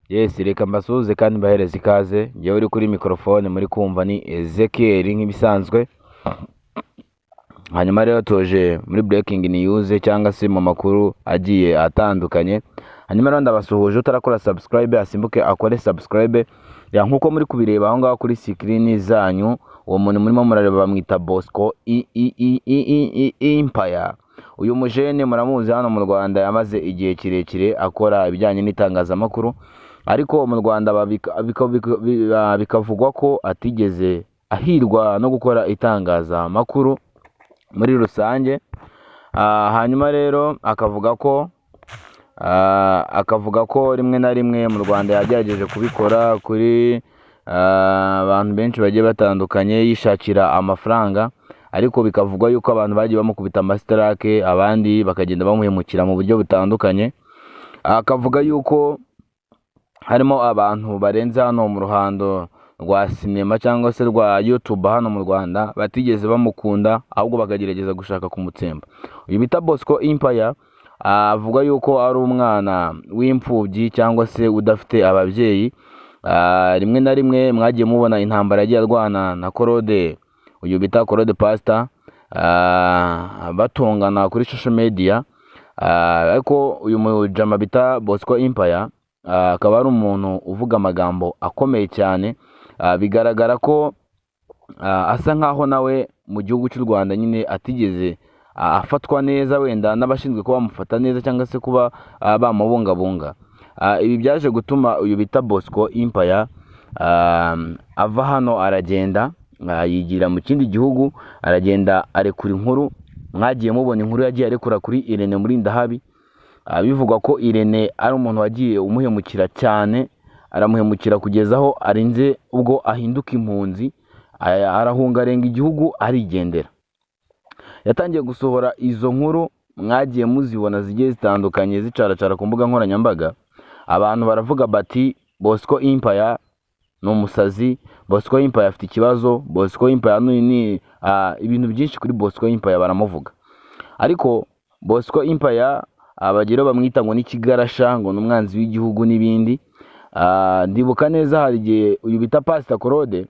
Yes, reka mbasuhuze kandi mbahereze ikaze. Njyewe uri kuri mikorofone muri kumva ni Ezekiel nk'ibisanzwe. Hanyuma rero tuje muri breaking news cyangwa se mu makuru agiye atandukanye. Hanyuma rero ndabasuhuje, utarakora subscribe asimbuke akore subscribe. Ya, nkuko muri kubireba aho ngaho kuri screen zanyu, uwo muntu murimo murareba bamwita Bosco I I I I I I Empire. Uyu mujene muramuzi hano mu Rwanda, yamaze igihe kirekire akora ibijyanye n'itangazamakuru, ariko mu Rwanda bikavugwa ko atigeze ahirwa no gukora itangazamakuru muri rusange. Hanyuma rero akavuga ko rimwe na rimwe mu Rwanda yagerageje kubikora kuri abantu benshi bagiye batandukanye yishakira amafaranga, ariko bikavugwa yuko abantu bagiye bamukubita amastrike, abandi bakagenda bamuhemukira mu buryo butandukanye. Akavuga yuko harimo abantu barenze hano mu ruhando rwa sinema cyangwa se rwa YouTube hano mu Rwanda batigeze bamukunda, ahubwo bakagerageza gushaka kumutsemba. Uyu bita Bosco Empire avuga yuko ari umwana w'imfubyi cyangwa se udafite ababyeyi. Rimwe na rimwe mwagiye mubona intambara yagiye arwana na Claude, uyu bita Claude Pastor, batongana kuri social media. Ariko uyu mujama bita Bosco Empire akaba ari umuntu uvuga amagambo akomeye cyane. Bigaragara ko asa nkaho nawe mu gihugu cy'u Rwanda nyine atigeze afatwa neza wenda n'abashinzwe kuba bamufata neza cyangwa se kuba bamubungabunga. Ibi byaje gutuma uyu bita Bosco Empire ava hano aragenda, yigira mu kindi gihugu, aragenda arekura inkuru. Mwagiye mubona inkuru yagiye arekura kuri Irene Murindahabi. Bivugwa ko Irene ari umuntu wagiye umuhemukira cyane, aramuhemukira kugeza aho arinze ubwo ahinduka impunzi, arahunga arenga igihugu arigendera. Yatangiye gusohora izo nkuru mwagiye muzibona zigiye zitandukanye zicaracara ku mbuga nkoranyambaga. Abantu baravuga bati: "Bosco Empire ni umusazi, Bosco Empire afite ikibazo, Bosco Empire ni ibintu byinshi kuri Bosco Empire baramuvuga. Ariko Bosco Empire abagira bamwita ngo n'ikigarasha, ngo ni umwanzi w'igihugu n'ibindi. Ndibuka neza hari igihe uyu bita Pastor Claude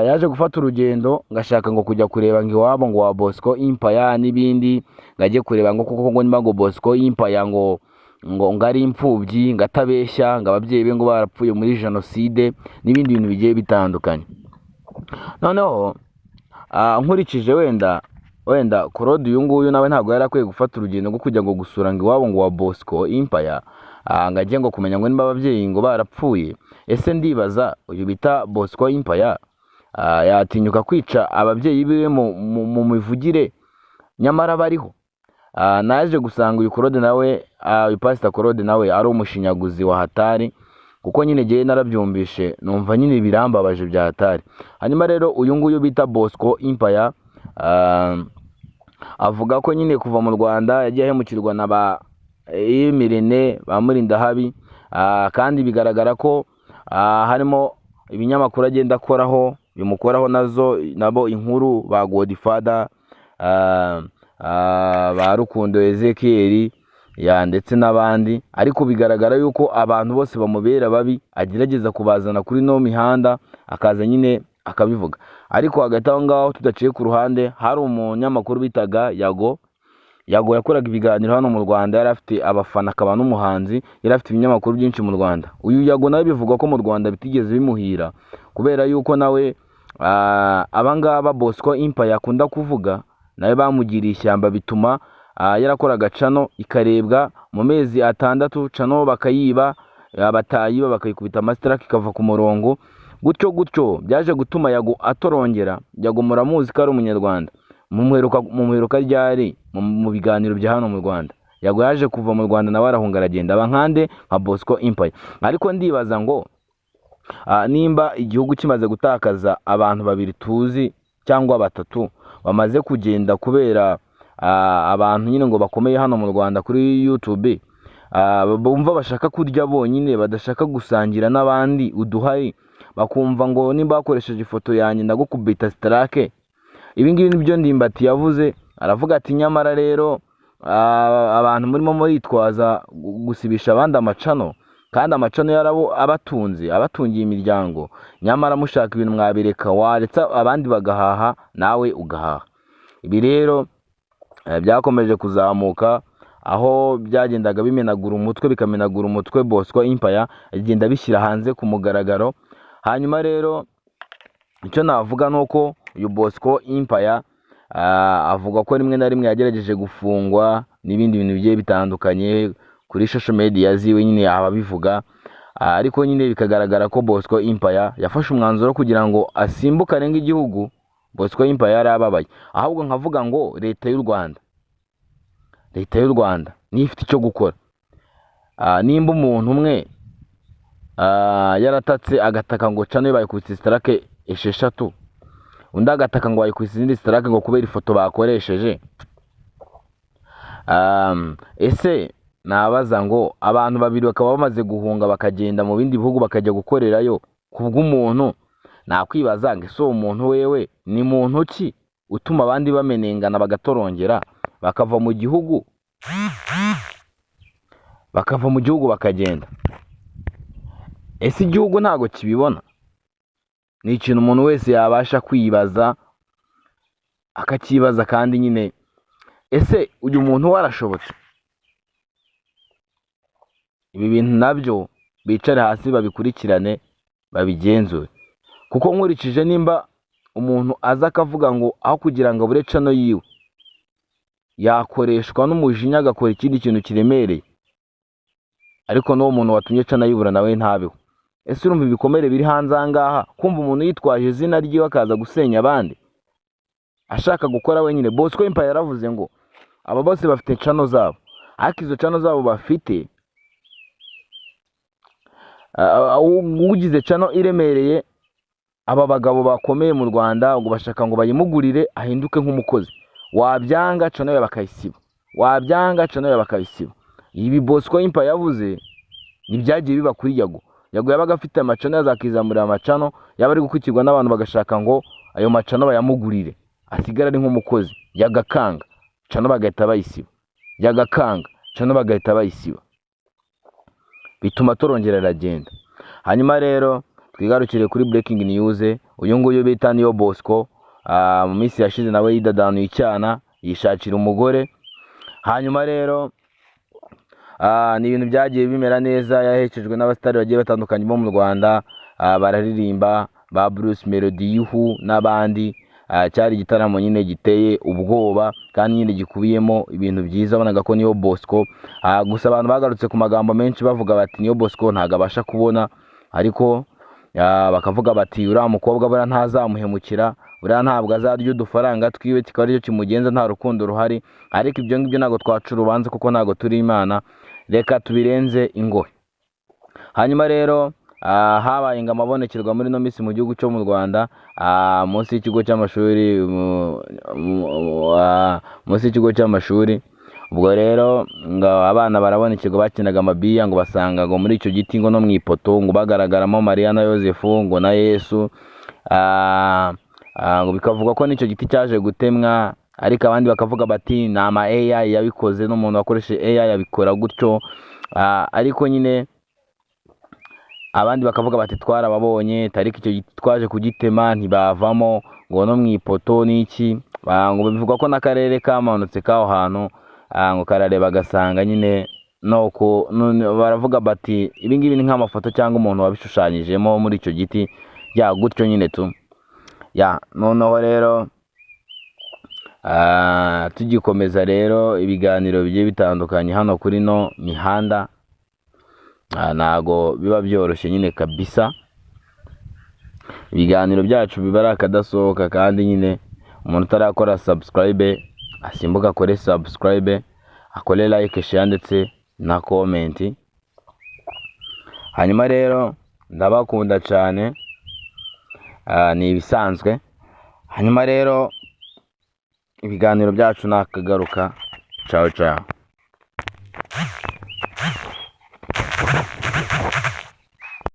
yaje gufata urugendo ngashaka ngo kujya kureba ngo iwabo ngo wa Bosco Empire n'ibindi, ngo ajye kureba ngo koko ngo niba ngo Bosco Empire ngo ari imfubyi, ngo atabeshya, ngo ababyeyi be ngo barapfuye muri jenoside n'ibindi bintu bigiye bitandukanye. Noneho nkurikije wenda Claude uyu nguyu nawe ntabwo yari akwiye gufata urugendo rwo kujya ngo gusura ngo iwabo ngo wa Bosco Empire, ngo ajye ngo kumenya ngo niba ababyeyi ngo barapfuye. Ese ndibaza, uyu bita Bosco Empire yatinyuka kwica ababyeyi biwe mu mivugire nyamara bariho? Naje gusanga uyu Claude nawe, uyu Pastor Claude nawe ari umushinyaguzi wa hatari, kuko nyine ngewe narabyumvishe numva nyine birambabaje bya hatari. Hanyuma rero uyu nguyu bita Bosco Empire avuga ko nyine kuva mu Rwanda yagiye ahemukirwa na ba Emirene, ba Murindahabi, kandi bigaragara ko harimo ibinyamakuru agenda akoraho bimukoraho nazo nabo inkuru, ba Godfather, ba Rukundo Ezekiel ya ndetse n'abandi. Ariko bigaragara yuko abantu bose bamubera babi agerageza kubazana kuri no mihanda, akaza nyine akabivuga. Ariko hagati aho ngaho, tudaciye ku ruhande, hari umunyamakuru bitaga Yago. Yago yakoraga ibiganiro hano mu Rwanda, yari afite abafana, akaba n'umuhanzi, yari afite ibinyamakuru byinshi mu Rwanda. Uyu Yago nawe bivugwa ko mu Rwanda bitigeze bimuhira, kubera yuko nawe abangaba Bosco Empire akunda kuvuga nawe bamugiriye ishyamba, bituma yarakoraga channel ikarebwa mu mezi 6, channel bakayiba, batayiba bakayikubita amastrike ikava ku murongo gutyo gutyo. Byaje gutuma Yago atorongera. Yago muramuzi ko ari umunyarwanda, mumuheruka ryari mu biganiro bya hano mu Rwanda? Yago yaje kuva mu Rwanda nawe arahunga aragenda, aba nkande nka Bosco Empire. Ariko ndibaza ngo nimba igihugu kimaze gutakaza abantu babiri tuzi cyangwa batatu bamaze kugenda kubera abantu nyine ngo bakomeye hano mu Rwanda kuri YouTube, bumva bashaka kurya bonyine, badashaka gusangira n'abandi uduhari, bakumva ngo nimba bakoresheje ifoto yanjye ndagukubita strike. Ibi ngibi nibyo Ndimbati yavuze, aravuga ati: "Nyamara rero abantu murimo muritwaza gusibisha abandi amachannel." Kandi amachannel yarabo abatunze, abatungiye imiryango, nyamara mushaka ibintu mwabireka, waretse abandi bagahaha nawe ugahaha. Ibi rero byakomeje kuzamuka, aho byagendaga bimenagura umutwe, bikamenagura umutwe Bosco Empire agenda bishyira hanze ku mugaragaro. Hanyuma rero icyo navuga ni uko uyu Bosco Empire avuga ko rimwe na rimwe yagerageje gufungwa n'ibindi bintu bigiye bitandukanye kuri social media ziwe nyine yaba abivuga. Ariko nyine bikagaragara ko Bosco Empire yafashe umwanzuro wo kugira ngo asimbuke arenge igihugu. Bosco Empire yari ababaye. Ahubwo nkavuga ngo leta y'u Rwanda niyo ifite icyo gukora. Nimba umuntu umwe yaratatse agataka ngo channel bayikubise strike 6, undi agataka ngo bayikubise izindi strike ngo kubera ifoto bakoresheje, ese nabaza ngo abantu babiri bakaba bamaze guhunga bakagenda mu bindi bihugu bakajya gukorerayo kubw'umuntu, nakwibaza ngo ese uwo muntu wewe ni muntu ki utuma abandi bamenengana, bagatorongera, bakava mu gihugu bakagenda? Ese igihugu ntabwo kibibona? Ni ikintu umuntu wese yabasha kwibaza, akakibaza. Kandi nyine ese uyu muntu we arashobotse? Ibi bintu nabyo bicare hasi babikurikirane, babigenzure, kuko nkurikije nimba umuntu aza akavuga ngo aho kugira ngo abure channel yiwe yakoreshwa n'umujinya agakora ikindi kintu kiremereye, ariko n'uwo muntu watumye channel ayibura nawe ntabeho. Ese urumva ibikomere biri hanze aha ngaha, kumva umuntu yitwaje izina ryiwe akaza gusenya abandi ashaka gukora wenyine? Bosco Empire yaravuze ngo aba bose bafite channel zabo, ariko izo channel zabo bafite, ugize channel iremereye aba bagabo bakomeye mu Rwanda ngo bashaka ngo bayimugurire ahinduke nk'umukozi, wabyanga channel yawe bakayisiba, wabyanga channel yawe bakayisiba. Ibi Bosco Empire yavuze ntibyagiye biba kuri Yago. Yago yabaga afite amachannel, yazakizamurira amachannel, yaba ari gukurikirwa n'abantu bagashaka ngo ayo machannel bayamugurire asigare ari nk'umukozi, yagakanga channel bagahita bayisiba, yagakanga channel bagahita bayisiba, bituma turongera aragenda. Hanyuma rero twigarukire kuri breaking news. Uyu nguyu bita Niyo Bosco, mu minsi yashize nawe yidadanuye icyana, yishakira umugore. Hanyuma rero ni ibintu byagiye bimera neza, yahekejwe n'abasitari bagiye batandukanye bo mu Rwanda, bararirimba ba Bruce Melody, Yuhu n'abandi. Cyari igitaramo nyine giteye ubwoba kandi nyine gikubiyemo ibintu byiza. Wabonaga ko Niyo Bosco, gusa abantu bagarutse ku magambo menshi bavuga bati Niyo Bosco ntabwo abasha kubona, ariko bakavuga bati uriya mukobwa buriya ntazamuhemukira, buriya ntabwo azarya udufaranga twiwe kikaba aricyo kimugenza, nta rukundo ruhari. Ariko ibyo ngibyo ntabwo twaca urubanza kuko ntabwo turi Imana, reka tubirenze ingohe. Hanyuma rero habaye ngo amabonekerwa muri ino minsi mu gihugu cyo mu Rwanda, munsi y'ikigo cy'amashuri, munsi y'ikigo cy'amashuri. Ubwo rero ngo abana barabonekerwa, bakinaga amabiya, ngo basanga ngo muri icyo giti ngo no mu ipoto ngo bagaragaramo Mariya na Yosefu ngo na Yesu. Ngo bikavugwa ko n'icyo giti cyaje gutemwa, ariko abandi bakavuga bati ni ama AI yabikoze, n'umuntu wakoresheje AI abikora gutyo. Ariko nyine abandi bakavuga bati twarababonye, ariko icyo giti twaje kugitema ntibavamo ngo no mu ipoto n'iki. Ngo bivugwa ko n'akarere kamanutse k'aho hantu, ngo karareba gasanga nyine nuko none baravuga bati ibi ngibi ni nk'amafoto cyangwa umuntu wabishushanyijemo muri icyo giti ya gutyo nyine tu ya. Noneho rero tugikomeza rero ibiganiro bigiye bitandukanye hano kuri no mihanda, ntago biba byoroshye nyine kabisa. Ibiganiro byacu biba ari akadasohoka, kandi nyine umuntu utarakora subscribe asimbuka akore subscribe, akore like, share ndetse na comment. Hanyuma rero ndabakunda cyane, ni ibisanzwe. Hanyuma rero ibiganiro byacu nakagaruka. Ciao ciao.